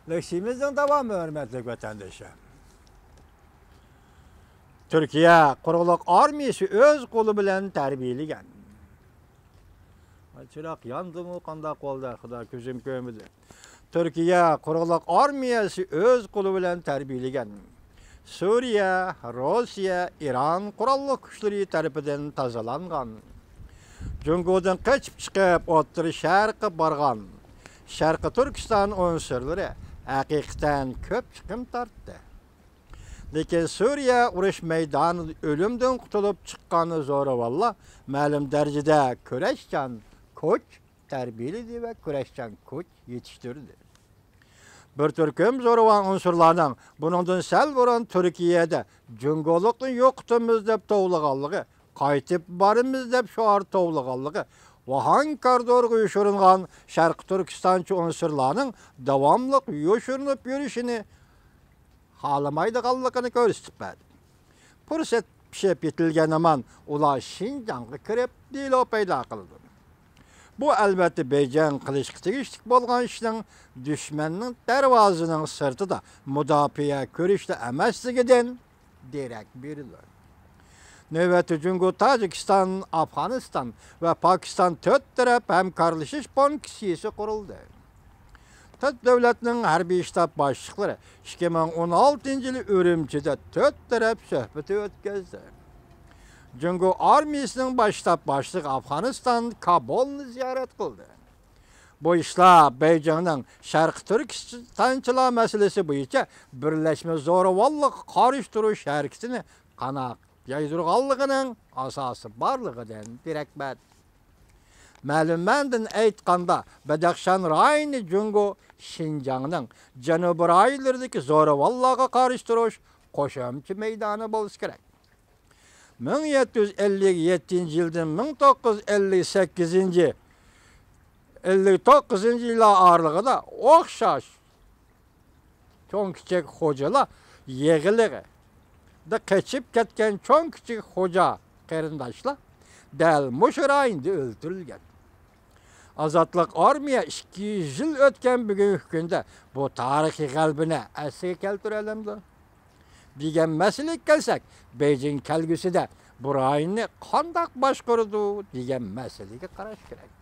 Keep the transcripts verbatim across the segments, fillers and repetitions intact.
لېكسىيىمىزنىڭ داۋامى، ھۆرمەتلىك ۋەتەندىشىم. تۈركىيە قۇرۇقلۇق ئارمىيەسى ئۆز قولى بىلەن تەربىيەلىگەن. چىراغ ياندىمۇ، قانداق بولدى؟ خۇدا، كۆزۈم كۆرمىدى. تۈركىيە قۇرۇقلۇق ئارمىيەسى ئۆز قولى بىلەن تەربىيەلىگەن. سۈرىيە، روسىيە، ئىران قوراللىق كۈچلىرى تەرىپىدىن تازىلانغان. جۇڭگودىن قېچىپ چىقىپ، ئوتتۇرا شەرققە بارغان شەرقىي تۈركىستان ئۇنسۇرلىرى ھەقىقەتەن كۆپ چىقىم تارتتى. لېكىن سۈرىيە ئۇرۇش مەيدانىدا ئۆلۈمدىن قۇتۇلۇپ چىققان زورىۋاللار مەلۇم دەرىجىدە كۈرەشچان كوچ تەربىيەلىدى ۋە كۈرەشچان كوچ يېتىشتۈردى. بىر تۈركۈم زورىۋال ئۇنسۇرلارنىڭ بۇنىڭدىن سەل بۇرۇن تۈركىيەدە جۇڭگولۇقنى يوقىتىمىز دەپ توۋلىغانلىقى، قايتىپ بارىمىز دەپ شوئار توۋلىغانلىقى، ۋاھاڭ كارىدورغا يوشۇرۇنغان شەرقىي تۈركىستانچى ئۇنسۇرلارنىڭ داۋاملىق يوشۇرۇنۇپ يۈرۈشىنى خالىمايدىغانلىقىنى كۆرسىتىپ بەردى. پۇرسەت پىشىپ يېتىلگەن ھامان ئۇلار شىنجاڭغا كىرىپ، دېلو پەيدا قىلىدۇ. بۇ، ئەلۋەتتە، بېيجىڭ قىلىشقا تېگىشلىك بولغان ئىشنىڭ دۈشمەننىڭ دەرۋازىنىڭ سىرتىدا مۇداپىئە كۈرىشىدە ئەمەسلىكىدىن دېرەك بېرىدۇ. نۆۋەتتە جۇڭگو، تاجىكىستان، ئافغانىستان ۋە پاكىستان تۆت تەرەپ ھەمكارلىشىش بانكىسى قۇرۇلدى. تۆت دۆلەتنىڭ ھەربىي شتاب باشلىقلىرى ئىككى مىڭ ئون ئالتىنچى يىلى ئۈرۈمچىدە تۆت تەرەپ سۆھبىتى ئۆتكۈزدى. جۇڭگو ئارمىيىسىنىڭ باش شتاب باشلىقى ئافغانىستان كابۇلنى زىيارەت قىلدى. بۇ ئىشلار بېيجىڭنىڭ شەرقىي تۈركىستانچىلار مەسىلىسى بويىچە بىرلەشمە زورىۋاللىققا قارشى تۇرۇش ھەرىكىتىنى قانات يايدۇرغانلىقىنىڭ ئاساسى بارلىقىدىن دېرەك بەردى. مەلۇم مەنىدىن ئېيتقاندا، بەدەخشان رايونى جۇڭگو شىنجاڭنىڭ جەنۇبىي رايونلىرىدىكى زورىۋاللارغا قارشى تۇرۇش قوشۇمچە مەيدانى بولسا كېرەك. مىڭ يەتتە يۈز ئەللىك يەتتىنچى يىلدىن مىڭ توققۇز يۈز ئەللىك سەككىزىنچى، ئەللىك توققۇزىنچى يىللار ئارىلىقىدا ئوخشاش چوڭ-كىچىك خوجىلار يىغىنلىرىدا قېچىپ كەتكەن چوڭ-كىچىك خوجا قېرىنداشلار دەل مۇشۇ رايوندا ئۆلتۈرۈلگەن. ئازادلىق ئارمىيە ئىككى يۈز يىل ئۆتكەن بۈگۈنكى كۈندە بۇ تارىخىي غەلىبىنى ئەسلىگە كەلتۈرەلەمدۇ دېگەن مەسىلىگە كەلسەك، بېيجىڭ كەلگۈسىدە بۇ رايوننى قانداق باشقۇرىدۇ دېگەن مەسىلىگە قاراش كېرەك.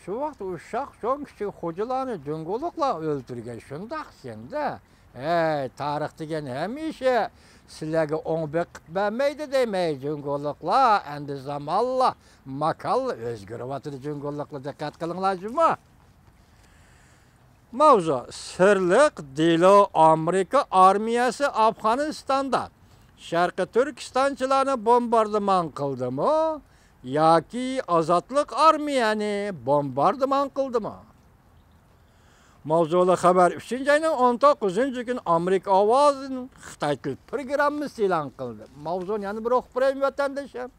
شۇ ۋاقىت ئۇششاق چوڭ-كىچىك خوجىلارنى جۇڭگولۇقلار ئۆلتۈرگەن، شۇنداق دېگەندە، ھەي، تارىخ دېگەن ھەمىشە سىلەرگە ئوڭ بېقىپ بەرمەيدۇ دەيمەن، جۇڭگولۇقلار. ئەمدى زامانلا، ماكانلا ئۆزگىرىۋاتىدۇ، جۇڭگولۇقلار، دىققەت قىلىڭلار جۇمۇ. ماۋزۇ: سىرلىق دېلو ئامېرىكا ئارمىيەسى ئافغانىستاندا شەرقىي تۈركىستانچىلارنى بومباردىمان قىلدىمۇ ياكى ئازادلىق ئارمىيەنى بومباردىمان قىلدىمۇ؟ ماۋزۇلۇق خەۋەر ئۈچىنچى ئاينىڭ ئون توققۇزىنچى كۈنى ئامېرىكا ئاۋازىنىڭ خىتاي تىل پروگراممىسى ئېلان قىلدى. ماۋزۇنى يەنە بىر ئوقۇپ بېرەيمۇ، ۋەتەندىشىم؟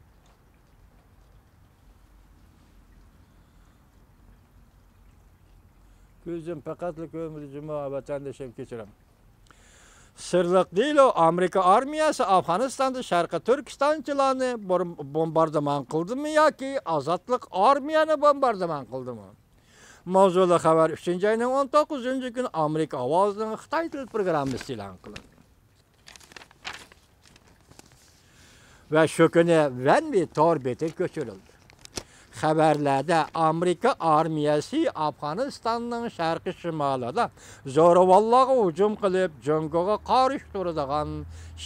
كۆزۈم پەقەتلا كۆرمىدى جۇمۇ، ۋەتەندىشىم، كەچۈرۈڭ. سىرلىق دېلو: ئامېرىكا ئارمىيەسى ئافغانىستاندا شەرقىي تۈركىستانچىلارنى بور-، بومباردىمان قىلدىمۇ ياكى ئازادلىق ئارمىيەنى بومباردىمان قىلدىمۇ؟ ماۋزۇلۇق خەۋەر ئۈچىنچى ئاينىڭ ئون توققۇزىنچى كۈنى ئامېرىكا ئاۋازىنىڭ خىتاي تىل پروگراممىسى ئېلان قىلىندى. ۋە شۇ كۈنى ۋەنۋى تور بېتىگە كۆچۈرۈلدى. خەۋەرلەردە ئامېرىكا ئارمىيەسى ئافغانىستاننىڭ شەرقىي شىمالىدا زورىۋاللارغا ھۇجۇم قىلىپ، جۇڭگوغا قارشى تۇرىدىغان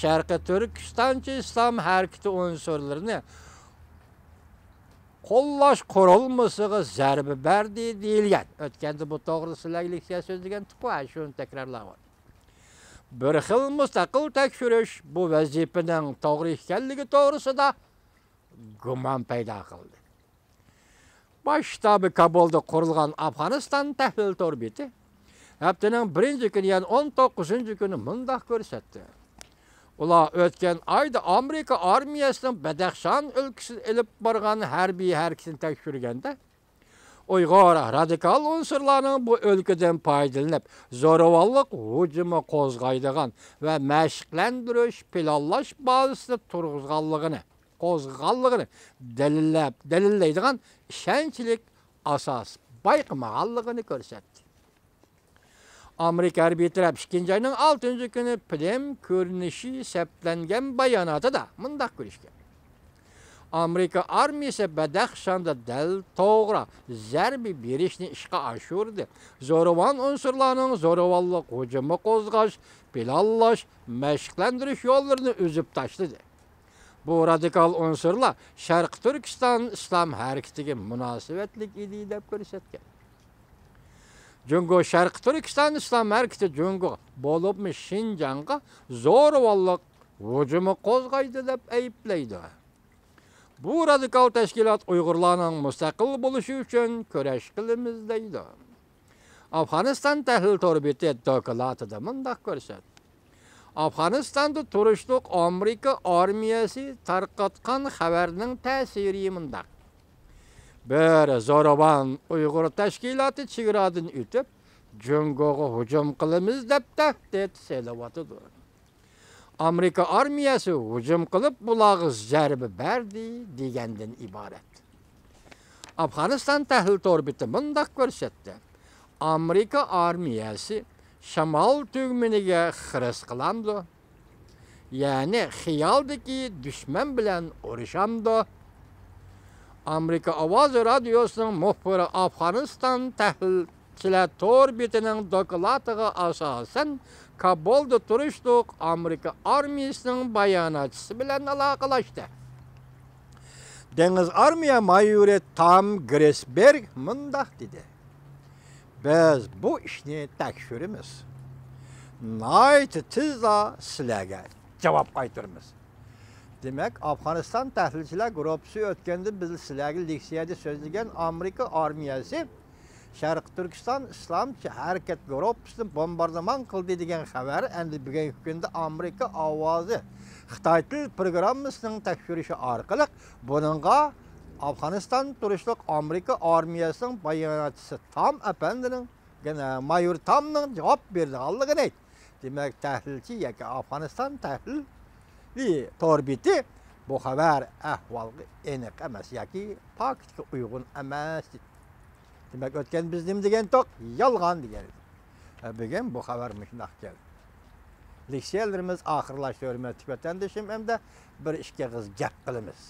شەرقىي تۈركىستانچى ئىسلام ھەرىكىتى ئۇنسۇرلىرىنى قوللاش قۇرۇلمىسىغا زەربە بەردى دېيىلگەن. ئۆتكەندە بۇ توغرىدا سىلەرگە لېكسىيە سۆزلىگەنتۇققۇ، ھە، شۇنى تەكرارلاۋاتىمەن. بىر خىل مۇستەقىل تەكشۈرۈش بۇ ۋەزىپىنىڭ توغرا ئىكەنلىكى توغرىسىدا گۇمان پەيدا قىلدى. باش شتابى كابۇلدا قۇرۇلغان ئافغانىستان تەھلىل تور بېتى ھەپتىنىڭ بىرىنچى كۈنى، يەنى ئون توققۇزىنچى كۈنى مۇنداق كۆرسەتتى. ئۇلار ئۆتكەن ئايدا ئامېرىكا ئارمىيەسىنىڭ بەدەخشان ئۆلكىسىدە ئېلىپ بارغان ھەربىي ھەرىكىتىنى تەكشۈرگەندە، ئۇيغۇر رادىكال ئۇنسۇرلارنىڭ بۇ ئۆلكىدىن پايدىلىنىپ، زورىۋاللىق ھۇجۇمى قوزغايدىغان ۋە مەشىقلەندۈرۈش، پىلانلاش بازىسىنى تۇرغۇزغانلىقىنى، قوزغىغانلىقىنى دەلىللەپ، دەلىللەيدىغان ئىشەنچلىك ئاساس بايقىمىغانلىقىنى كۆرسەتتى. ئامېرىكا ھەربىي تەرەپ ئىككىنچى ئاينىڭ ئالتىنچى كۈنى فىلىم كۆرۈنۈشى سەپلەنگەن باياناتىدا مۇنداق كۆرسەتكەن: ئامېرىكا ئارمىيىسى بەدەخشاندا دەل توغرا زەربە بېرىشنى ئىشقا ئاشۇردى. زورىۋان ئۇنسۇرلارنىڭ زورىۋانلىق ھۇجۇمى قوزغاش، پىلانلاش، مەشىقلەندۈرۈش يوللىرىنى ئۈزۈپ تاشلىدى. بۇ رادىكال ئۇنسۇرلار شەرقىي تۈركىستان ئىسلام ھەرىكىتىگە مۇناسىۋەتلىك ئىدى، دەپ كۆرسەتكەن. جۇڭگو شەرقىي تۈركىستان ئىسلام ھەرىكىتى جۇڭگو، بولۇپمۇ شىنجاڭغا زورىۋانلىق ھۇجۇمى قوزغايدۇ، دەپ ئەيىبلەيدۇ. بۇ رادىكال تەشكىلات ئۇيغۇرلارنىڭ مۇستەقىل بولۇشى ئۈچۈن كۈرەش قىلىمىز، دەيدۇ. ئافغانىستان تەھلىل تور بېتى دوكلاتىدا مۇنداق كۆرسەتتى: ئافغانىستاندا تۇرۇشلۇق ئامېرىكا ئارمىيەسى تارقاتقان خەۋەرنىڭ تەسىرى مۇنداق: بىر زورىۋان ئۇيغۇر تەشكىلاتى چېگرادىن ئۆتۈپ، جۇڭگوغا ھۇجۇم قىلىمىز دەپ تەھدىت سېلىۋاتىدۇ. ئامېرىكا ئارمىيەسى ھۇجۇم قىلىپ، بۇلارغا زەربە بەردى دېگەندىن ئىبارەت. ئافغانىستان تەھلىل تور بېتى مۇنداق كۆرسەتتى: ئامېرىكا ئارمىيەسى شامال تۈگمىنىگە خىرىس قىلامدۇ؟ يەنى خىيالدىكى دۈشمەن بىلەن ئۇرۇشامدۇ؟ ئامېرىكا ئاۋازى رادىيوسىنىڭ مۇخبىرى ئافغانىستان تەھلىلچىلەر تور بېتىنىڭ دوكلاتىغا ئاساسەن، كابۇلدا تۇرۇشلۇق ئامېرىكا ئارمىيىسىنىڭ باياناتچىسى بىلەن ئالاقىلەشتى. دېڭىز ئارمىيە مايورى تام گرېسبېرگ مۇنداق دېدى: بىز بۇ ئىشنى تەكشۈرىمىز. ناھايىتى تېزلا سىلەرگە جاۋاب قايتۇرىمىز. دېمەك، ئافغانىستان تەھلىلچىلەر گۇرۇپپىسى ئۆتكەندە بىز سىلەرگە لېكسىيەدە سۆزلىگەن ئامېرىكا ئارمىيەسى شەرقىي تۈركىستان ئىسلامچى ھەرىكەت گۇرۇپپىسىنى بومباردىمان قىلدى دېگەن خەۋەر ئەمدى بۈگۈنكى كۈندە ئامېرىكا ئاۋازى خىتاي تىل پروگراممىسىنىڭ تەكشۈرۈشى ئارقىلىق بۇنىڭغا ئافغانىستان تۇرۇشلۇق ئامېرىكا ئارمىيەسىنىڭ باياناتچىسى تام ئەپەندىنىڭ، مايور تامنىڭ جاۋاب بېرىدىغانلىقىنى ئېيتتى. دېمەك، تەھلىلچى ياكى ئافغانىستان تەھلىلى تور بېتى بۇ خەۋەر ئەھۋالغا ئېنىق ئەمەس ياكى پاكىتقا ئۇيغۇن ئەمەس دېدى. دېمەك، ئۆتكەن بىز نېمە دېگەنتۇق؟ يالغان دېگەن ئىدى. ھە، بۈگۈن بۇ خەۋەر مۇشۇنداق كەلدى. لېكسىيەلىرىمىز ئاخىرلاشتى، ھۆرمەتلىك ۋەتەندىشىم، ئەمدى بىر ئىككى ئېغىز گەپ قىلىمىز.